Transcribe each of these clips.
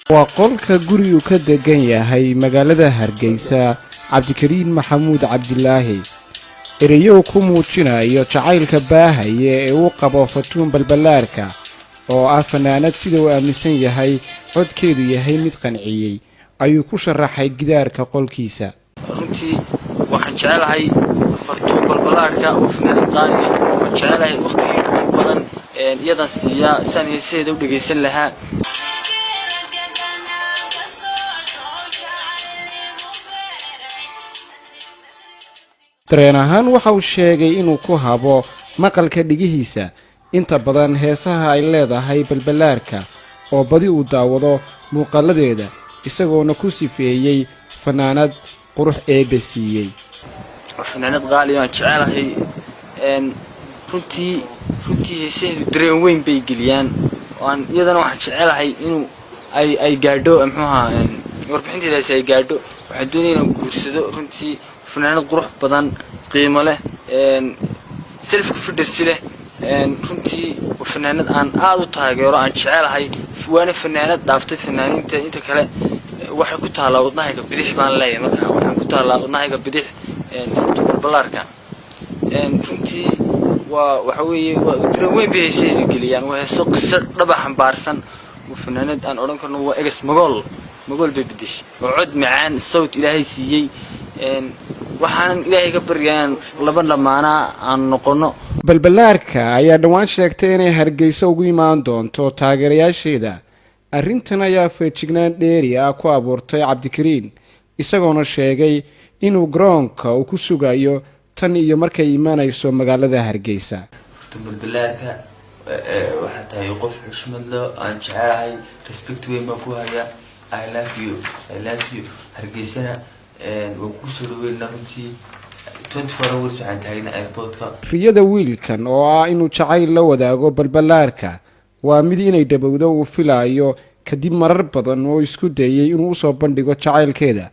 Waa qolka gurigu ka degan yahay magaalada Hargeysa Cabdikariin Maxamuud Cabdilaahi. Ereyow ku muujinayo jacaylka baahaya ee uu qabo Fatuun Balballaarka, oo ah fanaanad sida uu aaminsan yahay codkeedu yahay mid qanciyey, ayuu ku sharaxay gidaarka qolkiisa. Runtii waxaan jecelahay Fartuun Balbalaarka oo fanaanad qaaliga. Waan jecelahay, waqtigii ugu badan iyadan siiyaa saan heesaheeda u dhegaysan lahaa. Dareen ahaan waxa uu sheegay inuu ku habo maqalka dhigihiisa inta badan heesaha ay leedahay Balballaarka, oo badi uu daawado muuqaaladeeda, isagoona ku sifeeyey fanaanad qurux Eebbe siiyey. Waa fanaanad qaaliga, waan jecelahay. Runtii heesaheedu dareen weyn bay geliyaan. Waan iyadana waxaan jecelahay inuu ay gaadho, muxuuha, warbixinteedaasi ay gaadho. Waxaan doonaya inaan guursado. Runtii fanaanad qurux badan, qiimo leh, self confidence leh. Runtii waa fanaanad aan aada u taageero, aan jecelahay, waana fanaanad dhaaftay fanaaniinta inta kale. Waxay ku taallaa wadnahayga bidix baan leeyahay. Marka waxaan ku taallaa wadnahayga bidix Furtu Balbalaarka. Runtii waa waxa weeye, waa dareen weyn bay heesaheedu geliyaan. Waa heeso qiso dhaba xambaarsan. Waa fanaanad aan odhan karno waa egas magool, magool bay bedeshay, oo cod macaan, sawt Ilaahay siiyey. Waxaanan Ilaahay ka baryaa inaan laba dhammaanaa aan noqono. Balballaarka ayaa dhowaan sheegtay inay Hargeysa ugu imaan doonto taageerayaasheeda. Arrintan ayaa feejignaan dheeri ah ku abuurtay Cabdikariin, isagoona sheegay inuu garoonka uu ku sugayo tan iyo markay imaanayso magaalada Hargeysa. Balbalaarka, waxaa tahay qof xushmad leh aan jecelahay, respect weyn baan ku hayaa. I love you, I love you. Hargeysana waan kusoo dhaweynaa. Runtii 24 hours waxaan taagnaa airportka. Riyada wiilkan oo ah inuu jacayl la wadaago Balballaarka waa mid inay dhowowdo uu filaayo, kadib marar badan oo isku dayey inuu usoo bandhigo jacaylkeeda.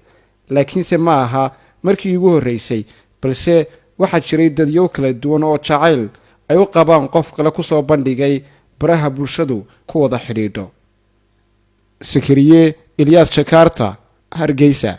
Laakiinse ma aha markii ugu horreysay, balse waxaa jiray dadyow kala duwan oo jacayl ay u qabaan qof kale kusoo bandhigay baraha bulshadu ku wada xidhiidho. Sakariye Ilyaas, Jakarta, Hargeysa.